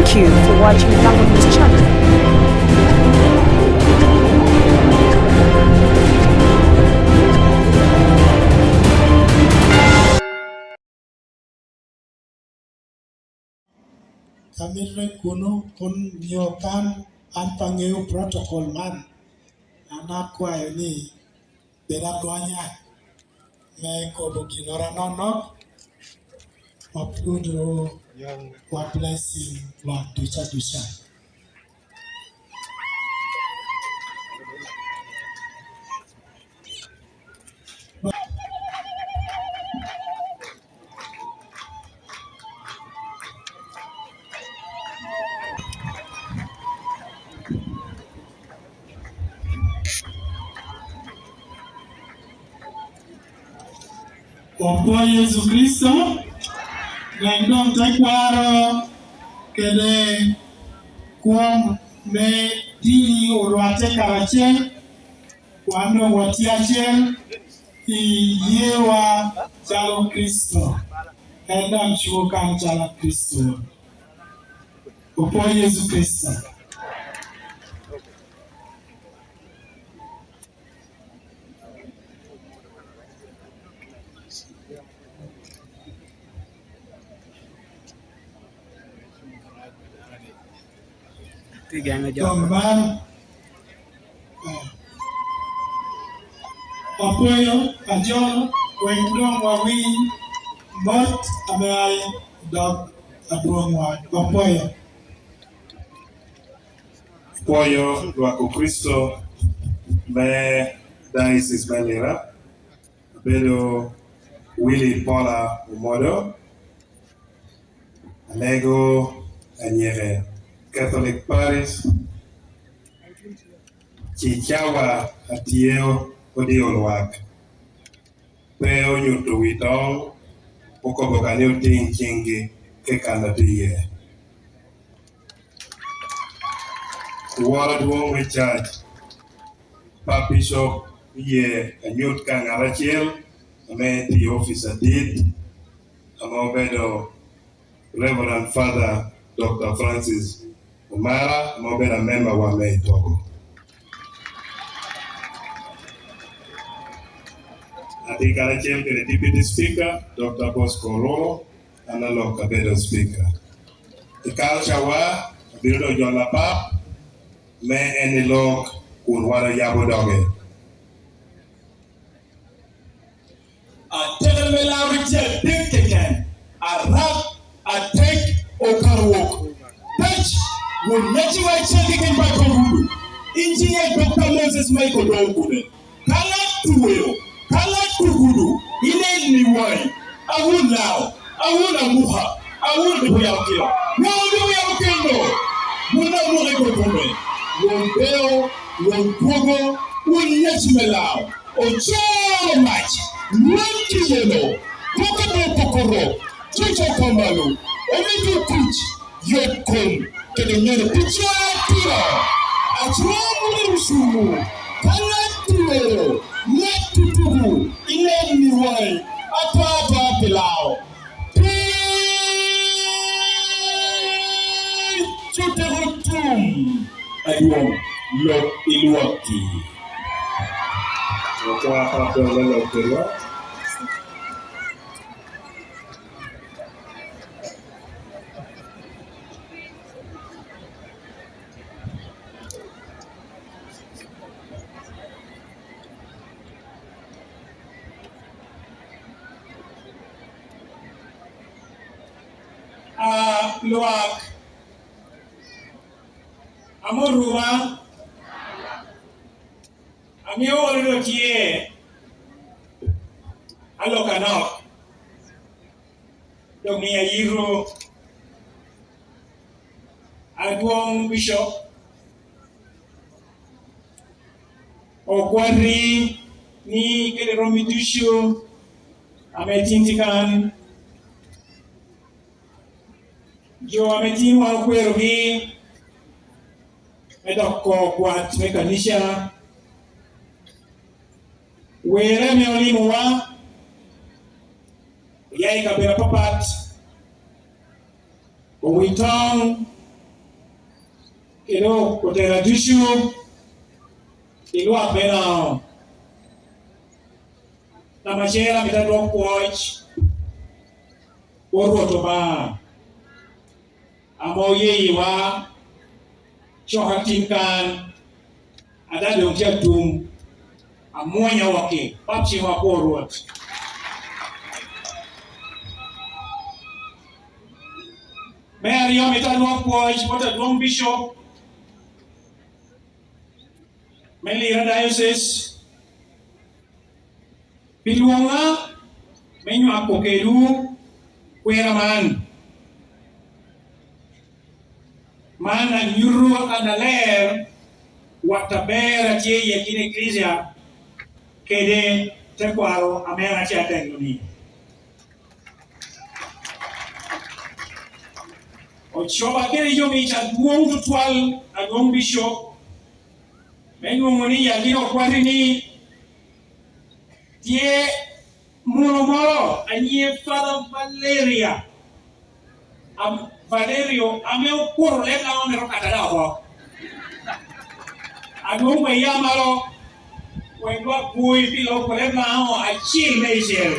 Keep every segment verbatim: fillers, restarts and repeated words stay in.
Thank you for watching Lango News Channel. Ka mitte kuno, kun nyo kan an pe aŋeo protocol man, an akwayo ni bed agonya me kobo ginnoro anonok, wapwodo, wa blessing lwak duca duca. Opwony Yecu Kricito, nen doŋ tekwaro kede kwon me dini orwatte karacel, wan doŋ watye acel i yewa calo Kricito, en daŋ cuŋ kan calo Kricito. Opwony Yecu Kricito. Tye geno jo. Doŋ man, eh, apwoyo, ajolo, wek doŋ wawiny mot ame aye dog adwoŋwa. Apwoyo. Apwoyo lwak Okricito me Diocese me Lira. Abedo Willy Paula Omodo, alego anyeke Catholic Parish. Ci cawa atye odio lwak, pe onyuto wi toŋ, okobo ka ni otiŋ ciŋgi ke kan atye iye. Woro adwoŋ me cac, Pap Bishop, oye anyut ka ŋat acel ame tye i opic adit, ame obedo Reverend Father Doctor Francis Omara, ame obedo amemba wa me i Togo. Atye karacel kede Deputy Speaker, Doctor Bosco Oruru, an alok abedo Speaker. I culture wa, abino doŋ jolo apap, me en i lok kun wan oyabo doge. Atekere me Lawi tye adek keken, Arab, Atek, Okarwok. Pec, won nyaci wa acel keken pa Kogudu. In ciŋe Doctor Moses Michael Dongune. Ka ŋat Tuwero, ka ŋat Kogudu, in en Liwai, awun Lao, awun Amuka, awun Dubu Yam Kilo. Ŋo Dubu Yam Kilo? Wun Amuka i Kogume. Won Beo, won Kwogo, won nyaci me Lao. Ocoro mac, lweny ki yelo, koko doko koko, coco ka malo, omito kuc, yot kom, kede nyodo pi jo atino. Acwao munu i Rucumu, ka ŋat Tuwero, ŋat Tutuku, inen ni wai, atwa atwa pi Lao. Pi cuteko tum adwoŋ, lok i lwakki. Okwa Papa me lok i lwak. A, lwak ame oruma, ame oro tye alok anok. Dok ni ayito adwoŋ Bishop okwati ni kede romi ducu ame tin tye kan, jo ame tin wan okwerogi me doko kwat me kanica, were ame olimowa, oya i kabedo apapat, owi toŋ, Kede otela ducu i lwak me Lango. Namba acel, amito adwok pwoc bot Rwot Obaŋa ame oyeyiwa cok atin kan, ada doŋ tye atum, amwonya wokki. Pap, cing wa, apwo Rwot. Me aryo, amito adwok pwoc bot adwoŋ bicop me Lira Diocese pi lwoŋa me nywako kedwu kwena man. Man anyuto kannaler wat aber a tye i akina Eklisia kede tekwaro ame an atye atelo-ni. Ocoba kede yomic adwoŋ tutwal, adwoŋ bicop, me nwoŋo ni i akina okwati-ni tye muno moro a nyiŋe Father Valeria, am-, Valerio, ame okuto leb Lango mere okato ada oko. Adwoŋ wek ya malo, wek lwak pwoc pi loko leb Lango acel meicel.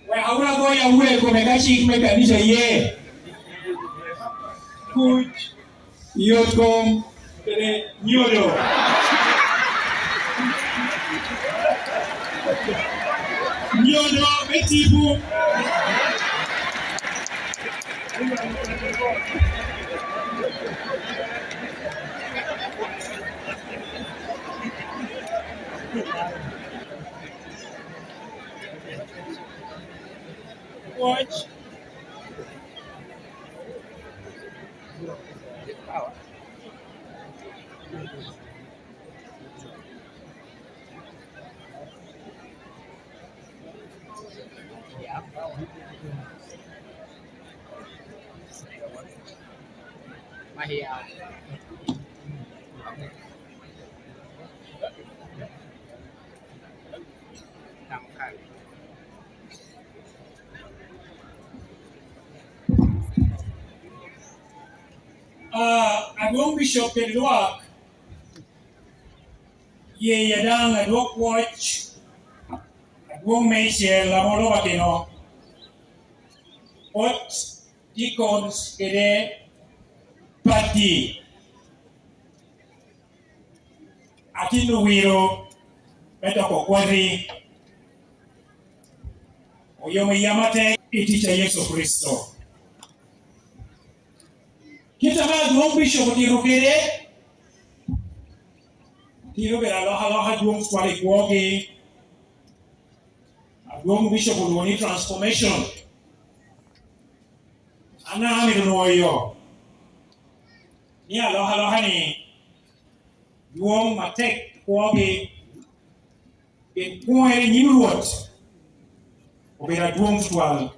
Wek awot agoyo awura i kome ka cik me kanica ye. Kuc, yot kom, kede nyodo. Nyodo me tipo. Pwoc. Ah, adwoŋ bicop kede lwak, ye ya daŋ adwok pwoc adwoŋ meicel ame olobatino, ot, deacons kede pati. Atin owiro me doko kwati. Oyomo yam atek i tic a Yecu Kricito. Kit ame adwoŋ bicop otito kede, tye obedo alokaloka adwoŋ tutwal i kwogi. Adwoŋ bicop olwoŋo ni transformation. An daŋ amito nwoŋo yo ni alokaloka-ni dwoŋ atek kwogi, pien kwoŋere i nyim Rwot obedo adwoŋ tutwal.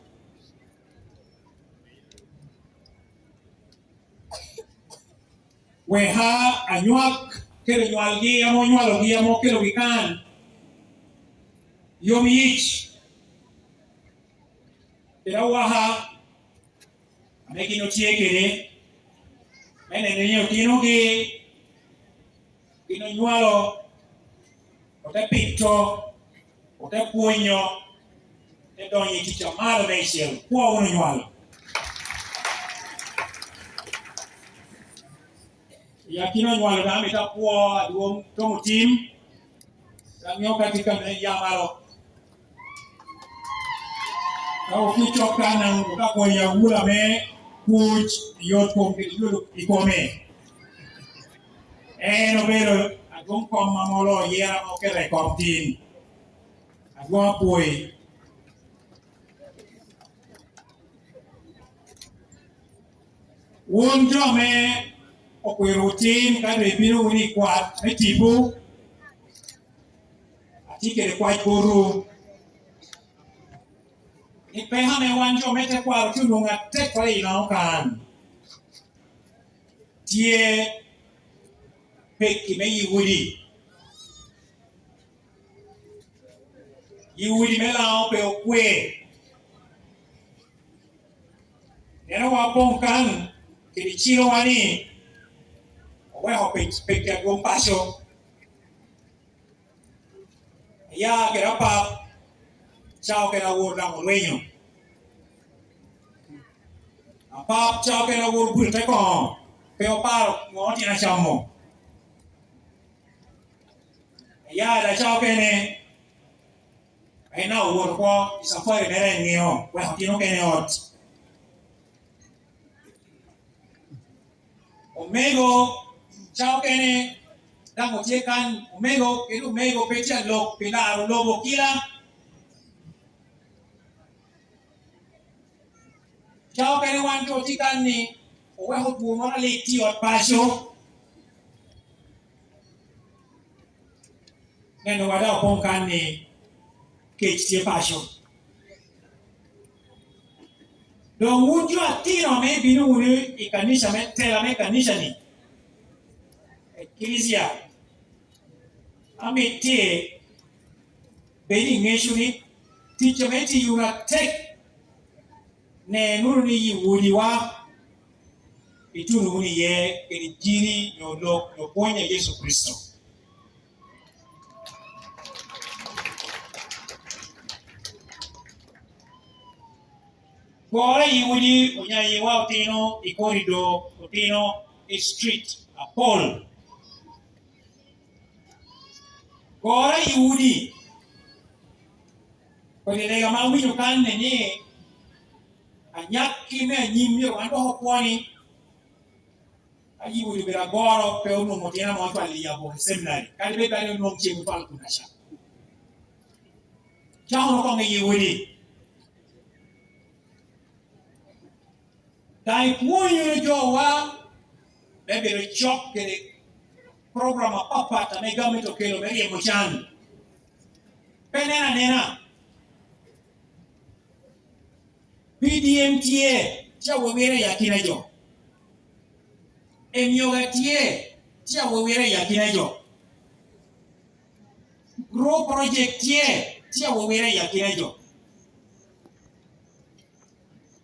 Weka anywak kede nywalgi ame onywalogi, ame okelogi kan, yom yic, kede awaka ame gin otye kede, me neno ni otinogi gin onywalo, ote pito, ote pwonyo, ote donyo i tic a malo meicel. Pwo wunu nywalo. I akina onywalo daŋ amito apwo adwoŋ Tom Otim, daŋ ŋeo ka tye ka nen ya malo. Ka oki cok kan daŋ oka konyo awula me kuc i yot kom kede yot i kome. En obedo adwoŋ kom ame oloo yera ame oketo i kom tin. Adwoŋ apwoyi. Wun jo ame okwero tin ka doŋ ibino wunu i kwat me tipo, atye kede kwac botwu. Ni peko ame wan jo me tekwaro tye onwoŋo atek i Lango kan, tye pekki me yi udi. Yi udi me Lango pe okwe. Pien owa opoŋ kan kede cilowa ni oweko pec, pec adwoŋ paco. Aya kede apap, ca okene awor daŋ olwenyo. Apap ca okene awor obuto te koŋo, pe oparo ŋo otino acamo. Aya da ca okene, en daŋ owoto oko i safari mere en ŋeo, weko otino okene i ot. Omego ca okene daŋ otye kan, omego kede omego pe tye alok pi laro lobo kila. Ca okene wan jo tye kan ni oweko two moro alik tye i ot paco. Neno wada opoŋ kan ni kec tye paco. Doŋ wun jo atino ame ibino wunu i kanica me tela me kanica-ni, eklisia, amitte bed i ŋeco ni tic ame itiyo wunu atek, nen wunu ni yi wodiwa ituno wunu iye kede jiri nyo lok nyo pwony a Yecu Kricito. Gwokere i udi, onyanyiwa otino i korido, otino i street apol. Gwokere i udi. Kodi lega ma awinyo kanne ni anyakki me anyim myero wan dok okwo ni, ayi udi obedo agoro, pe onwoŋo otino amo ocwalo i Yabo Seminary, kadi bed bene onwoŋo cen otwalo kun aca. Cako wunu koŋ i udi, daŋ ipwony wunu jowa me bedo cok kede program apapat ame gamente okelo me ryemo can. Pe nen anena. P D M tye, tye awewere i akina jo. Emyoga tye, tye awewere i akina jo. Grow Project tye, tye awewere i akina jo.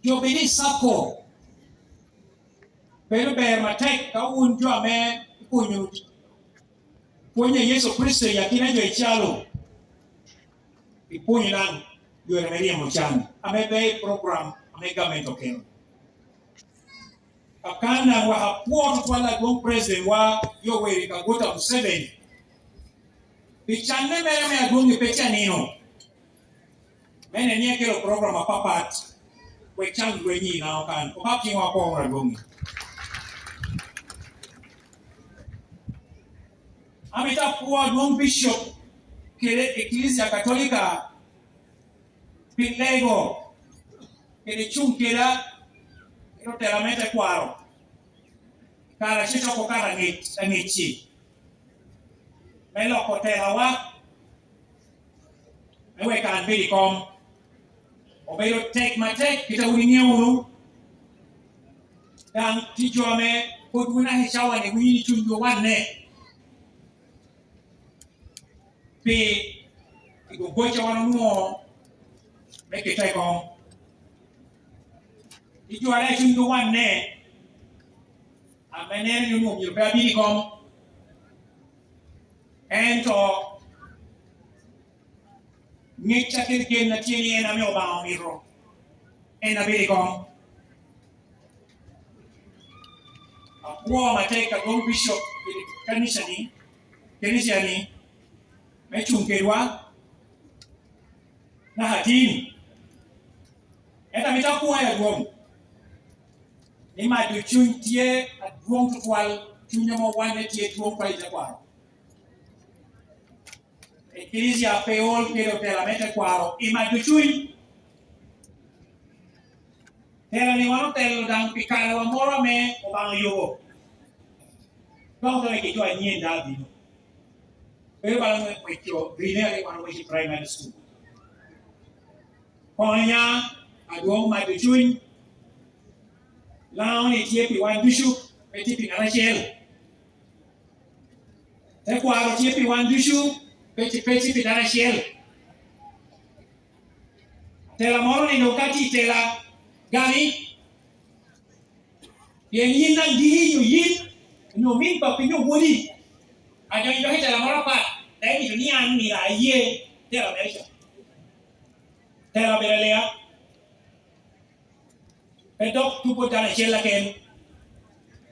Jo bedo i sacco, bedo ber matek ka wun jo ame ikunyo pwony a Yecu Kricito i akina jo icalo, ipwonyo daŋ yore me ryemo can ame pe i program ame gamente okelo. Akan daŋ wek apwo tutwal adwoŋ President wa Yoweri Kaguta Museveni pi canne mere me adwoŋ i pecci anino. Me nen ni ekelo program apapat, wek can lweny i Naokan. Obak ciŋwa apwo wunu adwoŋ. Amito apwo adwoŋ Bishop kede Eklisia Katolika pi lego kede cuŋ keda kede otela me tekwaro, kara ci toko kara aŋec, aŋec-ci, me loko telawa, me wek an bed i kom. Obedo tek matek, kit a wun iŋeo wunu. Daŋ tye jo ame pwod wun naka i cawa-ni winyo ni cunygi owanne pi i gogoca wan onwoŋo me keta i kom. Tye jo a daŋ cunygi owanne, ame neno ni onwoŋo myero pe abin i kom. Ento ŋecca kede genna tye ni en ame Obaŋa omito, en a bedo i kom. Apwoo matek adwoŋ Bicop kede kanica-ni, kanica-ni, me cuŋ kedwa naka tin. Ento amito akwayo adwoŋ ni mado cuny tye adwoŋ tutwal, cuny ame owanne tye dwoŋ twal i tekwaro. Eklisia pe ol kede otela me tekwaro i mado cuny. Tela-ni wan otelo daŋ pi kare wa moro ame Obaŋa oyubo. Dok otelo i jo anyen daŋ abino. Bedo bala ŋwec, ŋwec jo, rine rik wan oŋwec i primary school. Konya adwoŋ mado cuny. Laŋo-ni tye pi wan ducu, pe tye pi ŋat acel. Tekwaro tye pi wan ducu, pe tye, pe tye pi dano acel. Tela moro ni dok ka tye i tela, gami, Pien yin daŋ diyo yin, onyo omin pappi, onyo wodi, adonyo dok i tela moro apat, daŋ imito ni an myero aye tela mere ca. Tela obedo alea, pe dok tubo dano acel aken,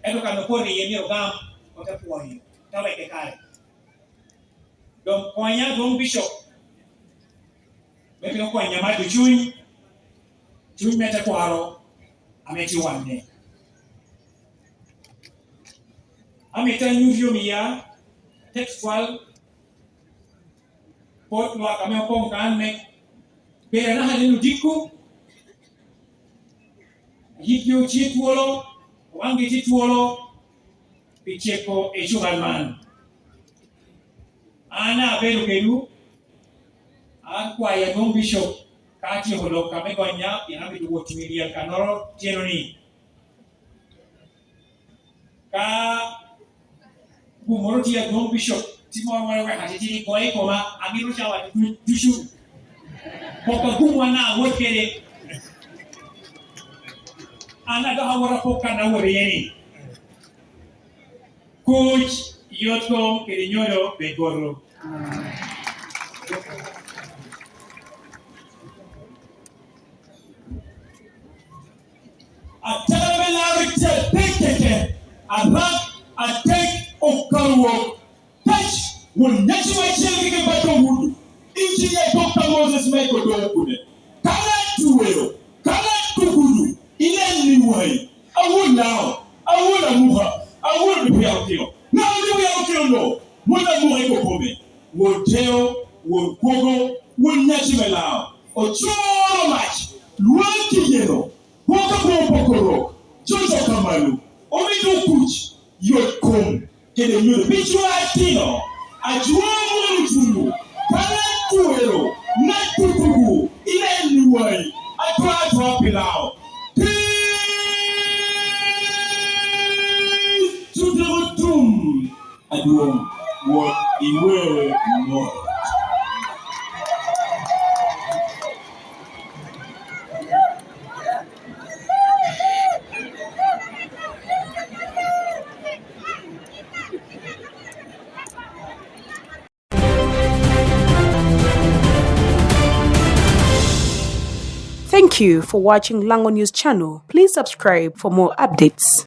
ento kan opoto iye myero ogam, ote pwoyo, te weke kare. Doŋ konya, Adwoŋ Bicop, me bino konya mado cuny, cuny me tekwaro ame tye waŋe. Amito anyut yom iya, te tutwal, bot lwak ame opoŋ kan, me bedo anaka aneno odiko, yitgi otye twolo, waŋgi tye twolo pi ceko ecuban man. An abedo kedwu, akwayo Adwoŋ Bicop ka atyeko lok ame gonya, pien amito wot i dyel kannoro tyeno ni, ka gummoro tye, Adwoŋ Bicop, tye moro moro wek atitidi goyo i koma, amito cawa du-, ducu. Pok agumwa na awot kede. An adok awot apok kan awot iye ni. Kuc, yot kom kede nyodo bed botwu. Atera me laro i cal piny keken, Arak, Atek, Okarwok, Tac, won nyaci me acel keken Bato Wudu, Injinia Dokta Moses Michael Dowkune, Kalat Tuwero, Kalat Tugudu, Ilen Niwai, Awol Lao, Awol Amuka, Awol Bipyerotino, Lao ni Bipyerotino no, Won Amuka i Kokome, Won Teo, Won Kwogo, Won Nyaci me Lao, Ocoro Mac, Lwal Kiyeno, Gwok Abwor Pokorok, Jojo Kamalu, Omido Kuc, yot kom kede nyuto pi jo atino, ajwo mwono cunywu, ka ŋat twero, ŋat tutuwu, ilen ni wai, atwa atwa pi Lao. Peace to the room. Adwoŋ, wot iwe mot. Thank you for watching Lango News Channel. Please subscribe for more updates.